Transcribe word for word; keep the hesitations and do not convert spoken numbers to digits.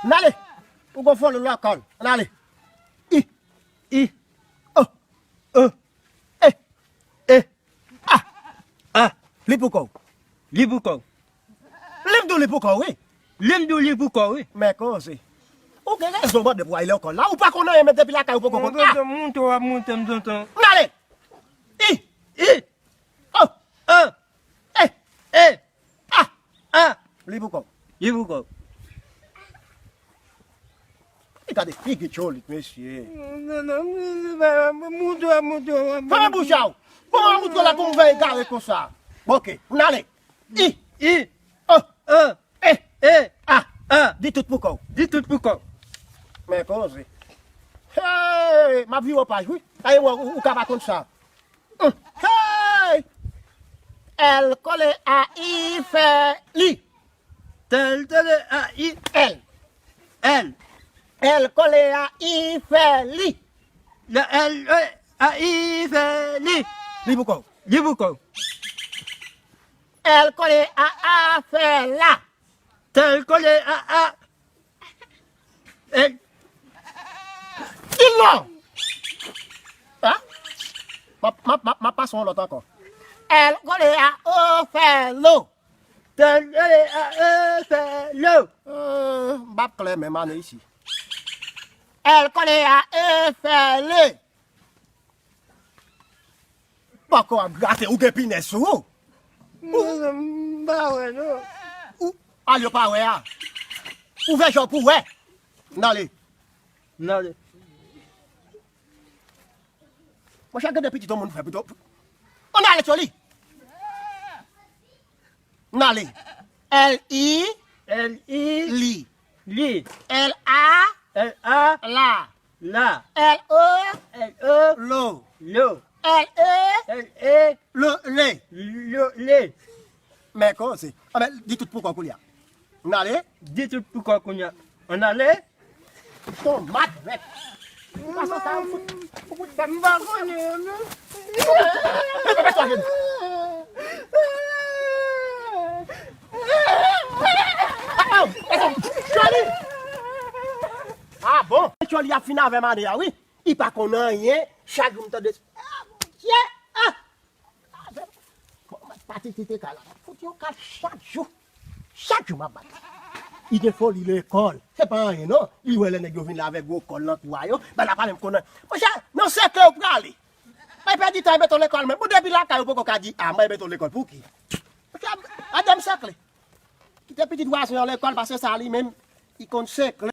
N ale. Ou gon fon lòkòl. N ale. I. I. O. O. E. E. A. A. Li pou kò w. Li pou kò w. Li m di w li pou kò w, wi. Li m di w li pou kò w, wi. Men koze. Ou gen rezon mande pou w al lekòl la. Ou pa konn anyen, men depi lakay ou poko konn. A. Monte, monte, w ap monte, m tonton. N ale. I. I. O. O. E. E. A. A. Li pou kò w. Li pou kò w. Li gade figi Tcholit, mesye. Non, non, non, non, non, mouton, mouton. Fèmen bouch a w. Bon, mwen moutre la pou m veye gare konsa. Bon, oke, n ale. I. I. O. O. E. E. A. A. Di tout pou kò w. Di tout pou kò w. Men koze. Hey, m ap vire w paj, wi. Ay, ou, ou, ou ka pa konn sa. Hum. Hey! L kole A, I fè li. L kole A, I. L. L. L kole A, I fè li. L, L, A, I fè li. Li pou kò w. Li pou kò w. L kole A, A fè la. L kole A, A. L. Di non! Ha? M ap, m ap, m ap, m ap pase yon lòt ankò. L kole A, O fè lo. L kole A, O fè lo. Euh, m p ap klè menm ane isi. L kole A, E fè le. Poko ap grate, ou gen pinèz sou ou. Ou, m pa wè, non. Ou, al yo pa wè a. Ouvè je w pou w wè. N ale. N ale. Monchè, gade pitit yon moun fè pito. Ann ale, Tcholi. N ale. L I. L I. Li. Li. L A. L A. La. La. L O. L O. Lo. Lo. L E. L E. Lo, le. Lo, le. Men koze. A, men, di tout pou kò kounye a. N ale. Di tout pou kò kounye a. Ann ale. Tonmat, mèt. Ou pa sa, sa, ou fout, ou fout sa. M pa konnen, non. Mete pye sou ajenou. Ah, ah, Tcholi! Ah bon? Tcholi ap fin avè m ane a, wi. Li pa konn anyen. Chak jou m tande. Ah, Bondye! Ah! Bon, pati ki te ka la, m ap fout yon kal chak jou. Chak jou m ap bat. Li gen foli lekòl. Se pa anyen non. Li wè lè nèg yo vin la avèk gwo kòl nan kou a yo, bagay la pa menm konn anyen. Monchè, nan sèkle ou prale. Mwen pèdi tan, mete w lekòl menm. Bon, depi lakay ou poko ka di, a, mwen mete w lekòl pou ki? Monchè, gade m sèkle. Kite pitit vwazen an lekòl, paske sa li menm, li konn sèkle.